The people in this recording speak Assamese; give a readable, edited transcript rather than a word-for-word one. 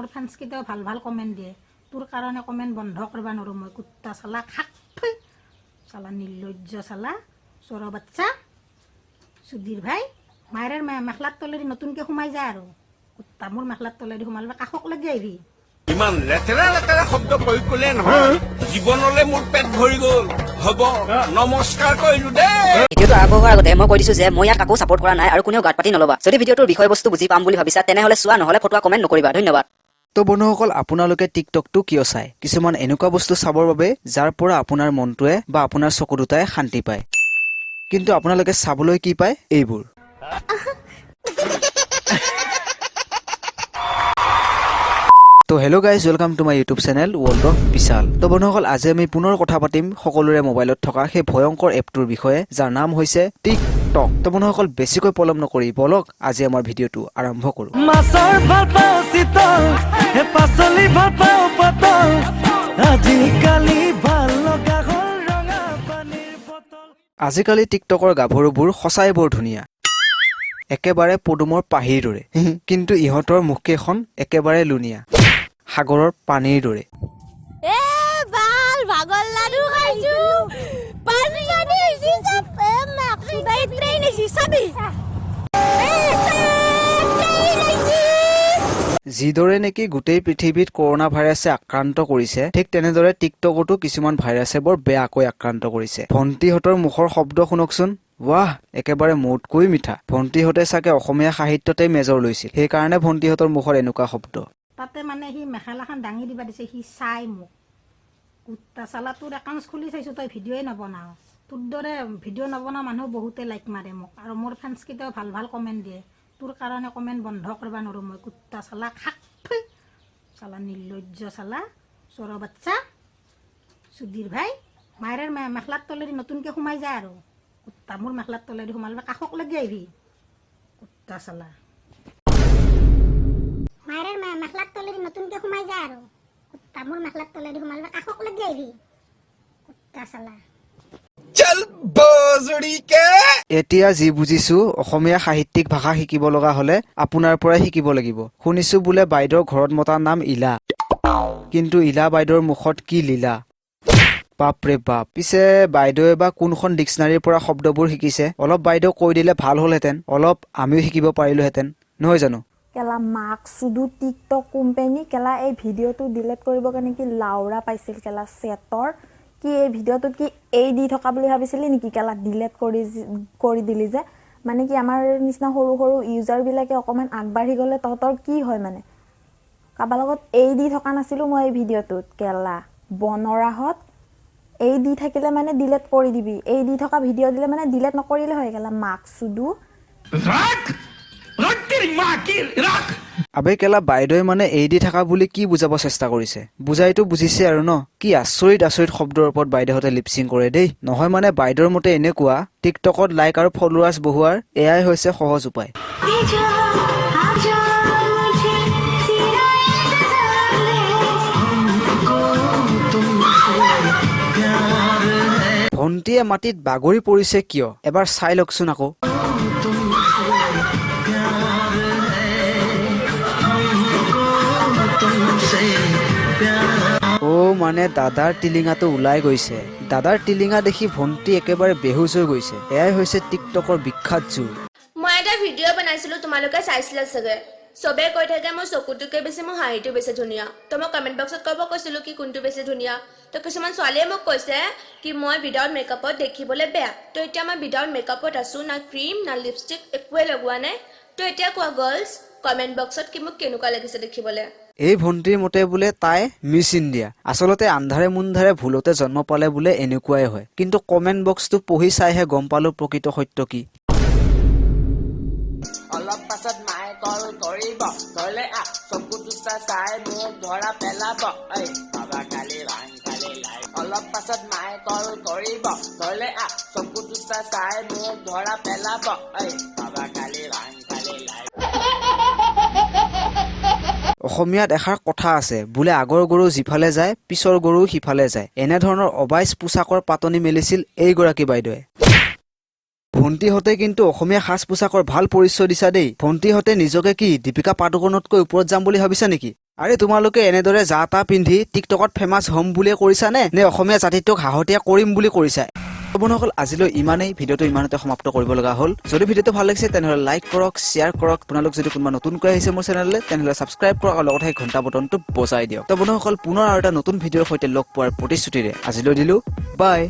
মোৰ ফেন্সকেইটাও ভাল ভাল কমেণ্ট দিয়ে। তোৰ কাৰণে কমেণ্ট বন্ধ কৰিব নোৱাৰোঁ মই। কুত্তা চালা, খাক থৈ চালা, নিৰ্লজ্জ চালা, চোৰৰ বাচ্চা, সুধীৰ ভাই। মায়েৰ মেখেলাৰ তলেদি নতুনকৈ সোমাই যায় আৰু কুত্তা। মোৰ মেখেলাৰ তলেদি সোমালে কাষক লাগি আহিবি। ইমান লেতেৰা লেতেৰা শব্দ প্ৰয়োগ কৰিলে নহয়। জীৱনলৈ মোৰ পেট ভৰি গ'ল। হ'ব, নমস্কাৰ কৰিলো দেই। ভিডিঅ'টো আৰম্ভ হোৱাৰ আগতে মই কৈ দিছো যে মই ইয়াত কাকো ছাপোৰ্ট কৰা নাই আৰু কোনেও গাত পাতি নল'বা। যদি ভিডিঅ'টোৰ বিষয়বস্তু বুজি পাম বুলি ভাবিছা, তেনেহ'লে চোৱা, নহ'লে ফটোৱা কমেণ্ট নকৰিবা। ধন্যবাদ। তো বন্ধুসকল, আপোনালোকে টিকটকটো কিয় চায়? কিছুমান এনেকুৱা বস্তু চাবৰ বাবে, যাৰ পৰা আপোনাৰ মনটোৱে বা আপোনাৰ চকু দুটাই শান্তি পায়। কিন্তু আপোনালোকে চাবলৈ কি পায়? এইবোৰ। তো hello guys, welcome to my YouTube channel World of Bishal। তো বন্ধুসকল, আজি আমি পুনৰ কথা পাতিম সকলোৰে মোবাইলত থকা সেই ভয়ংকৰ এপটোৰ বিষয়ে, যাৰ নাম হৈছে টিকটক। তো বন্ধুসকল, বেছিকৈ পলম নকৰি বলক, আজি আমাৰ ভিডিঅ'টো আৰম্ভ কৰোঁ। মাছৰ ভাল পাওঁ চিতল, হে পাচলি ভাল পাওঁ পটল, আজিকালি ভাল লগা হ'ল ৰঙা পানীৰ বটল। আজিকালি টিকটকৰ গাভৰুবোৰ সঁচাই বৰ ধুনীয়া, একেবাৰে পদুমৰ পাহিৰ দৰে। কিন্তু ইহঁতৰ মুখকেইখন একেবাৰে লুণীয়া সাগৰৰ পানীৰ দৰে। এ বাল, ভাগৰ লাডু খাইছো, পানী পানী হৈছে চব। এ মাক, ট্ৰেইন আহিছে, চাবি। এ ট্ৰেইন আহিছে। যিদৰে নেকি গোটেই পৃথিৱীত কৰোণা ভাইৰাছে আক্ৰান্ত কৰিছে, ঠিক তেনেদৰে টিকটকতো কিছুমান ভাইৰাছে বৰ বেয়াকৈ আক্ৰান্ত কৰিছে। ভণ্টিহঁতৰ মুখৰ শব্দ শুনকচোন। ৱাহ, একেবাৰে মৌতকৈ মিঠা। ভণ্টিহঁতে চাগে অসমীয়া সাহিত্যতেই মেজৰ লৈছিল, সেইকাৰণে ভণ্টিহঁতৰ মুখত এনেকুৱা শব্দ। তাতে মানে সি মেখেলাখন দাঙি দিবা দিছে, সি চাই মোক। কুত্তা চালা, তোৰ একাউণ্ট খুলি চাইছোঁ, তই ভিডিঅ'ই নবনাও। তোৰ দৰে ভিডিঅ' নবনা মানুহ বহুতে লাইক মাৰে মোক আৰু মোৰ ফেন্সকেইটাও ভাল ভাল কমেণ্ট দিয়ে। তোৰ কাৰণে কমেণ্ট বন্ধ কৰিব নোৱাৰোঁ মই। কুত্তা চালা, খাক থৈ চালা, নিৰ্লজ্জ চালা, চোৰৰ বাচ্চা, সুধীৰ ভাই। মায়েৰ মেখেলাৰ তলেদি নতুনকৈ সোমাই যায় আৰু কুত্তা। মোৰ মেখেলাৰ তলেদি সোমালে কাষক লাগি আহিবি, কুত্তা চালা। মায়েৰ মেখেলাৰ তলেদি নতুনকৈ সোমাই যায় আৰু কুত্তা। মোৰ মেখেলাৰ তলেদি সোমালে কাষক লাগি আহিবি, কুত্তা চালা। চল বজৰি কে। এতিয়া যি বুজিছো, অসমীয়া সাহিত্যিক ভাষা শিকিব লগা হলে আপোনাৰ পৰাই শিকিব লাগিব। শুনিছো বোলে বাইদেউৰ ঘৰত মতা নাম ইলা। কিন্তু ইলা বাইদেউৰ মুখত কি লীলা, বাপৰে বাপ! পিছে বাইদেৱে বা কোনখন ডিক্সনাৰীৰ পৰা শব্দবোৰ শিকিছে, অলপ বাইদেউ কৈ দিলে ভাল হ'লহেঁতেন। অলপ আমিও শিকিব পাৰিলোহেঁতেন, নহয় জানো? কেলা মাক চুদু টিকটক কোম্পানী কেলা, এই ভিডিঅ'টো ডিলিট কৰিবৰ কাৰণে কি লাওৰা পাইছিল কেলা চেটৰ? কি এই ভিডিঅ'টোত কি এই দি থকা বুলি ভাবিছিলি নেকি কেলা? ডিলিট কৰি দিলি যে, মানে কি আমাৰ নিচিনা সৰু সৰু ইউজাৰবিলাকে অকণমান আগবাঢ়ি গ'লে তহঁতৰ কি হয়? মানে কাৰোবাৰ লগত এই দি থকা নাছিলোঁ মই এই ভিডিঅ'টোত। কেলা বনৰাহত, এই দি থাকিলে মানে ডিলিট কৰি দিবি? এই দি থকা ভিডিঅ' দিলে মানে ডিলিট নকৰিলে হয়? কেলা মাক চুদু। ৰাখ, ৰাখ, তেৰি মা কি ৰাখ। আবে কেলা, বাইদেৱে মানে এই দি থকা বুলি কি বুজাব চেষ্টা কৰিছে? বুজাইতো বুজিছে আৰু ন? কি আচৰিত আচৰিত শব্দৰ ওপৰত বাইদেউহঁতে লিপচিং কৰে দেই। নহয় মানে বাইদেউৰ মতে এনেকুৱা টিকটকত লাইক আৰু ফলোৱাৰ্ছ বঢ়োৱাৰ এয়াই হৈছে সহজ উপায়। आजा आजा, मुझे सीना इंतजार में। ভণ্টিয়ে মাটিত বাগৰি পৰিছে কিয়, এবাৰ চাই লওকচোন আকৌ। অ' মানে দাদাৰ টিলিঙাটো ওলাই গৈছে। দাদাৰ টিলিঙা দেখি ভণ্টি একেবাৰে বেহুচ হৈ গৈছে। এয়াই হৈছে টিকটকৰ বিখ্যাত জোৰ। মই এটা ভিডিঅ' বনাইছিলো, তোমালোকে চাইছিলা চাগে। চবে কৈ থাকে মোৰ চকুটোকে বেছি মোৰ হাঁহিটো বেছি ধুনীয়া। তো মই কমেণ্ট বক্সত ক'ব কৈছিলো কি কোনটো বেছি ধুনীয়া। তো কিছুমান ছোৱালীয়ে মোক কৈছে কি মই উইদাউট মেকআপত দেখিবলৈ বেয়া। তো এতিয়া মই উইদাউট মেকআপত আছো, না ক্ৰীম না লিপষ্টিক একোৱে লগোৱা নাই। তো এতিয়া কোৱা গাৰ্লছ, কমেণ্ট বক্সত কি মোক কেনেকুৱা লাগিছে দেখিবলৈ। এই ভণ্টিৰ মতে বোলে তাই মিছ ইণ্ডিয়া। আচলতে আন্ধাৰে মুন্ধাৰে ভুলতে জন্ম পালে বোলে এনেকুৱাই হয়। কিন্তু কমেণ্ট বক্সটো পঢ়ি চাইহে গম পালো প্ৰকৃত সত্য কি। অলপ পাছত মায়ে কল কৰিব, ঘৰলে আহ, চকু দুটা চাই মোক ধৰা পেলাব। ঐ বাবা, কালি ভাং খালি লাই। অলপ পাছত মায়ে কল কৰিব, ঘৰলে আহ, চকু দুটা চাই মোক ধৰা পেলাব। ঐ বাবা, কালি ভাং খালি লাই। অসমীয়াত এষাৰ কথা আছে বোলে, আগৰ গৰু যিফালে যায়, পিছৰ গৰু সিফালে যায়। এনেধৰণৰ অবাইচ পোছাকৰ পাতনি মেলিছিল এইগৰাকী বাইদেৱে। ভণ্টিহঁতে কিন্তু অসমীয়া সাজ পোছাকৰ ভাল পৰিচয় দিছা দেই। ভণ্টিহঁতে নিজকে কি দীপিকা পাডুকনতকৈ ওপৰত যাম বুলি ভাবিছা নেকি? আৰে, তোমালোকে এনেদৰে যা তা পিন্ধি টিকটকত ফেমাছ হ'ম বুলিয়ে কৰিছানে নে অসমীয়া জাতিটোক হাঁহতীয়া কৰিম বুলি কৰিছা? বন্ধুসকল, আজিলৈ ইমানেই। ভিডিঅ'টো ইমানতে সমাপ্ত কৰিব লগা হ'ল। যদি ভিডিঅ'টো ভাল লাগিছে, তেনেহ'লে লাইক কৰক, শ্বেয়াৰ কৰক। আপোনালোক যদি কোনোবা নতুনকৈ আহিছে মোৰ চেনেললৈ, তেনেহ'লে ছাবস্ক্ৰাইব কৰক আৰু লগতে সেই ঘণ্টা বটনটো বজাই দিয়ক। তো বন্ধুসকল, পুনৰ আৰু এটা নতুন ভিডিঅ'ৰ সৈতে লগ পোৱাৰ প্ৰতিশ্ৰুতিৰে আজিলৈ দিলোঁ। বাই।